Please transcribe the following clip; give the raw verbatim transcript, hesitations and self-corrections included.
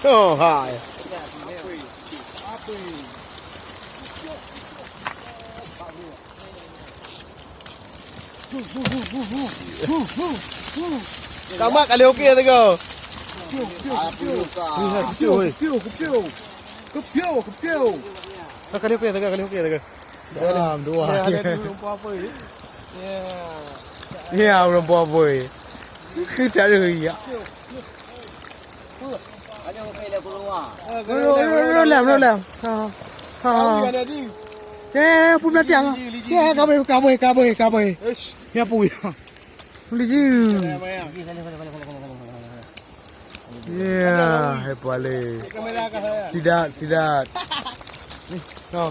Oh, hai. Kamat kali okey tu kau. Kepio, kepio, kepio. Kepio, kepio, kepio. Kali okey tu, kali okey tu. Dalam dua. Ya, ada dua apa ni? Ya. Ya, orang apa ni? Kita ada ya. Rolam, rolam. Ha. Ha. Eh, pun dah tiang. Ya, kabeh, kabeh, kabeh, kabeh. Ya, pun. Laju. Ya, hebat le. Sidat, sidat. Oh.